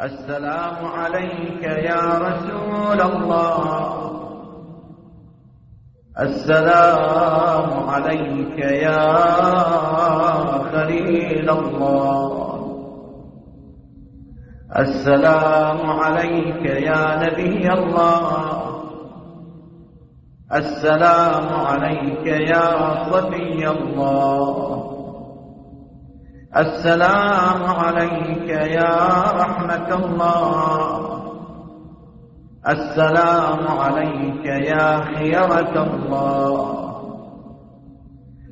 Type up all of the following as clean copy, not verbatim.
السلام عليك يا رسول الله، السلام عليك يا خليل الله، السلام عليك يا نبي الله، السلام عليك يا صفي الله، السلام عليك يا رحمة الله، السلام عليك يا خيرة الله،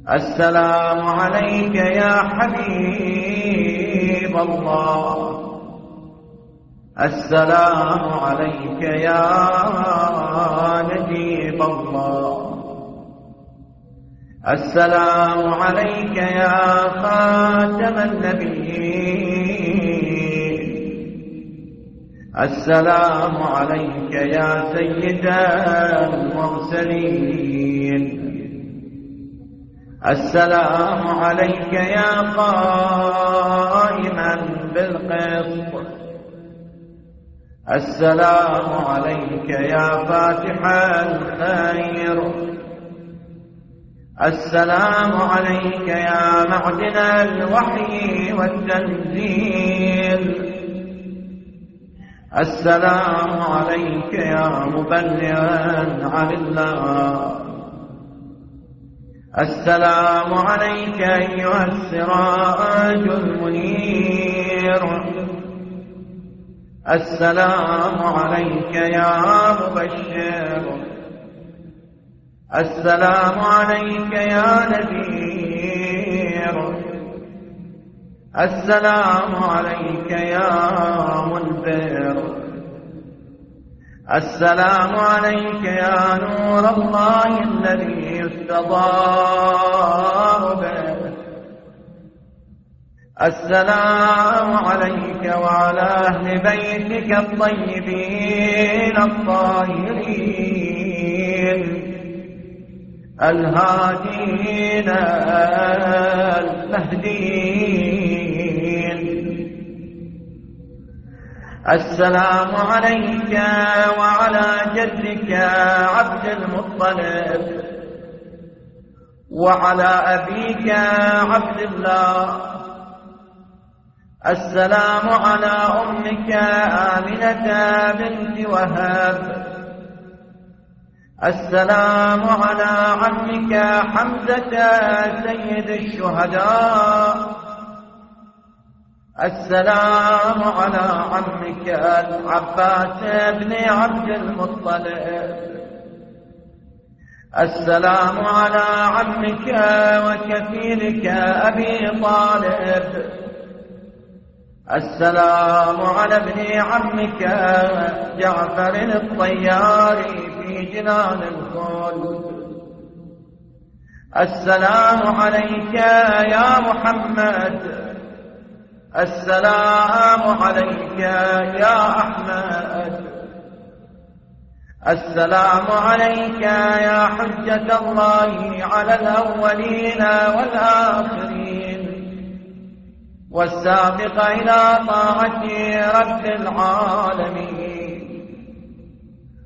السلام عليك يا حبيب الله، السلام عليك يا نجيب الله، السلام عليك يا خاتم النبيين، السلام عليك يا سيد المرسلين، السلام عليك يا قائما بالقسط، السلام عليك يا فاتح الخير، السلام عليك يا معدن الوحي والتنزيل، السلام عليك يا مبلغا عن الله، السلام عليك أيها السراج المنير، السلام عليك يا مبشر، السلام عليك يا نذير، السلام عليك يا منذر، السلام عليك يا نور الله الذي يستضاء به، السلام عليك وعلى أهل بيتك الطيبين الطاهرين الهادين المهديين، السلام عليك وعلى جدك عبد المطلب وعلى أبيك عبد الله، السلام على أمك آمنة بنت وهب، السلام على عمك حمزة سيد الشهداء، السلام على عمك العباس بن عبد المطلب، السلام على عمك وكفيلك أبي طالب، السلام على ابن عمك جعفر الطيار في جنان الخلد، السلام عليك يا محمد، السلام عليك يا أحمد، السلام عليك يا حجة الله على الأولين والآخرين والسابق إلى طاعة رب العالمين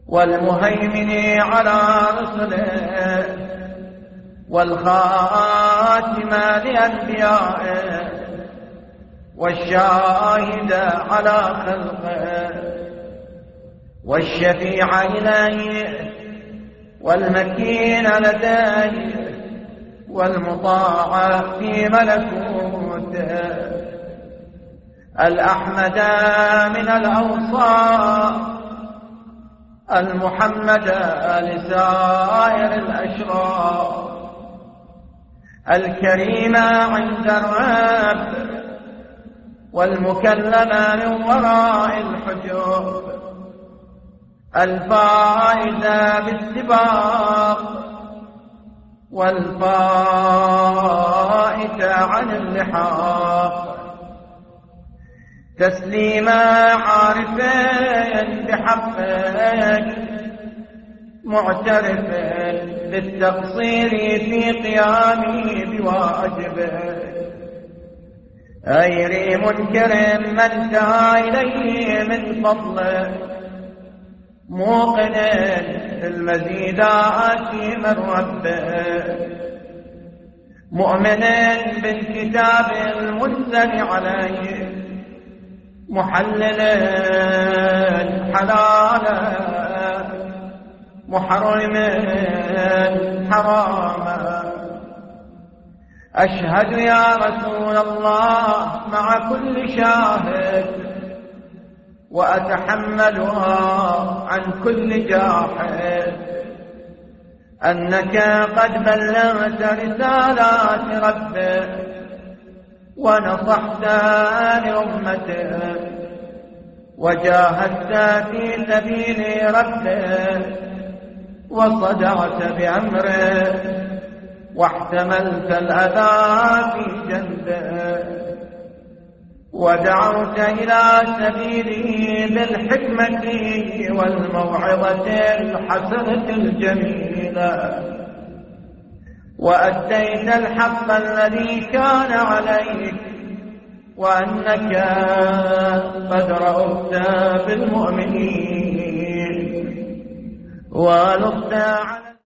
والمهيمن على رسله والخاتم لأنبيائه والشاهد على خلقه والشفيع إليه والمكين لديه والمطاع في ملكوته، الأحمد من الأوصاف المحمد لسائر الأشراف، الكريم عند الرب والمكلم من وراء الحجب، الفائز بالسباق والفائت عن اللحاق، تسليم عارفين بحقك معترف بالتقصير في قيامي بواجبك. غير منكر ما انتهى إليه من فضله، موقن بالمزيد آتي من ربه، مؤمن بالكتاب المنزل عليه، محلل حلالا محرم حراما. أشهد يا رسول الله مع كل شاهد، وأتحملها عن كل جاحد، أنك قد بلغت رسالات ربك ونصحت لأمته وجاهدت في سبيل ربك وصدعت بأمره واحتملت الأذى في جنبه ودعوت إلى سبيله بالحكمة والموعظة الحسنة الجميلة، وأديت الحق الذي كان عليك، وأنك قد رأفت بالمؤمنين ولطفت.